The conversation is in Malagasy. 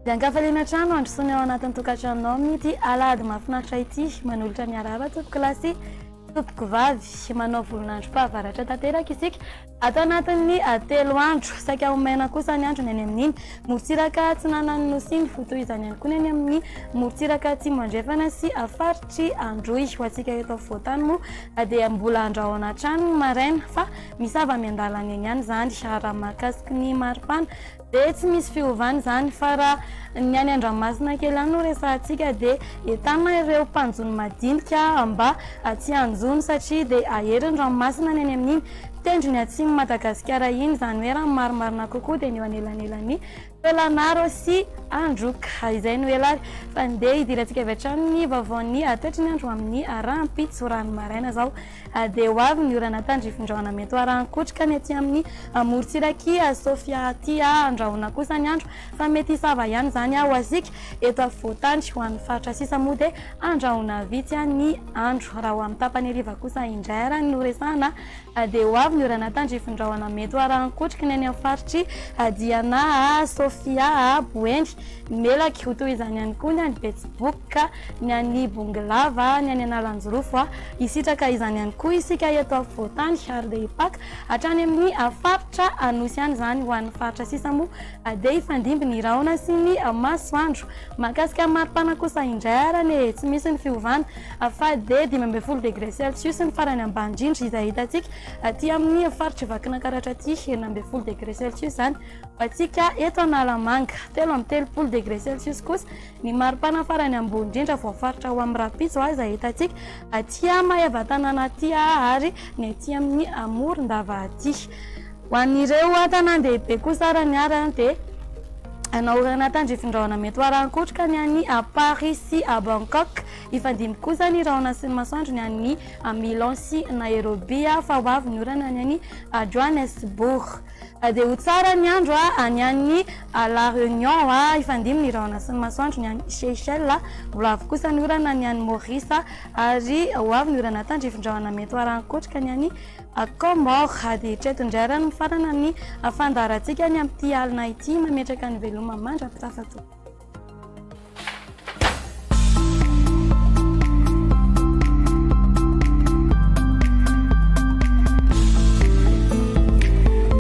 Dia an-kafaliana hatrany no handrosoana ao anatin'ny tokantranonao amin'ity alahady mahafinaritra ity. Manolotra ny arahaba tompokolahy sy tompokovavy. Manao volon'androm-pahavaratra tanteraka isika ato anatin'ny 3 andro. Saika ho maina kosa ny andro ny any amin'iny morontsiraka atsinanan'ny Nosy iny. Ho toy izany ihany koa ny any amin'ny morontsiraka atsimo andrefana sy faritry Androy. Ho antsika eto afovoan-tany moa dia mbola andrahona hatrany ny maraina fa misava miandalana eny ihany izany. Raha mahakasiky ny maripana Dia tsy misy fiovana izany fa raha ny any an-dranomasina kely any no resahantsika dia entanina ireo mpanjono madinika mba tsy hanjono satria dia hahery ny ranomasina ny any amin'iny tendrony atsimon'i Madagasikara iny, izany hoe raha ny marimarina kokoa dia ny eo anelanelan'i Taolagnaro sy Androka. Izay no ela ary fa ndeha hidirantsika avy hatrany ny vaovaon'ny toetry ny andro amin'ny rahampitso raha ny maraina izao. Dia ho avy ny orana tandrifin-drahona mety ho arahin-kotroka ny aty amin'ny morontsirak'i Sofia aty. Andrahona kosa ny andro fa mety hisava ihany izany ho antsika eto afovoan-tany. Ho an'ny faritra sisa moa dia andrahona vitsy ny andro. Raha ho amin'ny tapany hariva kosa indray raha ny noresahana dia ho avy ny orana tandrifin-drahona mety ho arahin-kotroka ny any amin'ny faritr'i Diana, Sofia, Boeny. Melaky ho toy izany ihany koa ny any Betsiboka, ny any Bongolava, ny any Analanjirofo. Hisitraka izany ihany koa isika eto afovoan-tany ary dia hipaka hatrany amin'ny faritra Anosy any izany. Ho an'ny faritra sisa moa dia hifandimby ny rahona sy ny masoandro. Mahakasika ny maripana kosa indray ary anie tsy misy ny fiovana fa dia 15 degré celsius ny farany ambany indrindra izay hitantsika aty amin'ny faritr'i Vakinankaratra aty, 16 degré celsius izany. Ho antsika eto Analamanga, 33 degré celsius kosa ny maripana farany ambony indrindra voafaritra ho amin'ny rahampitso izay hitantsika aty Maevatanàna aty ary ny aty amin'ny Morondava aty. Ho an'ireo tanàn-dehibe kosa raha ny arany dia naorina tandrifin-drahona mety ho arahin-kotroka ny any Paris sy Bangkok. Hifandimby kosa ny rahona sy ny masoandro ny any Milan sy Nairobi fa ho avy ny orana ny any Johannesburg. Dia ho tsara ny andro any any La Réunion, hifandimby ny rahona sy ny masoandro ny any Seychelles, ho avy kosa ny orana ny any Maurice ary ho avy ny orana tandrifin-drahona mety ho arahin-kotroka ny any Comores. Dia hatreto indray ary no mifarana ny fandaharantsika ny amin'ity alina ity, mametraka ny veloma mandra-pitafa tompoko.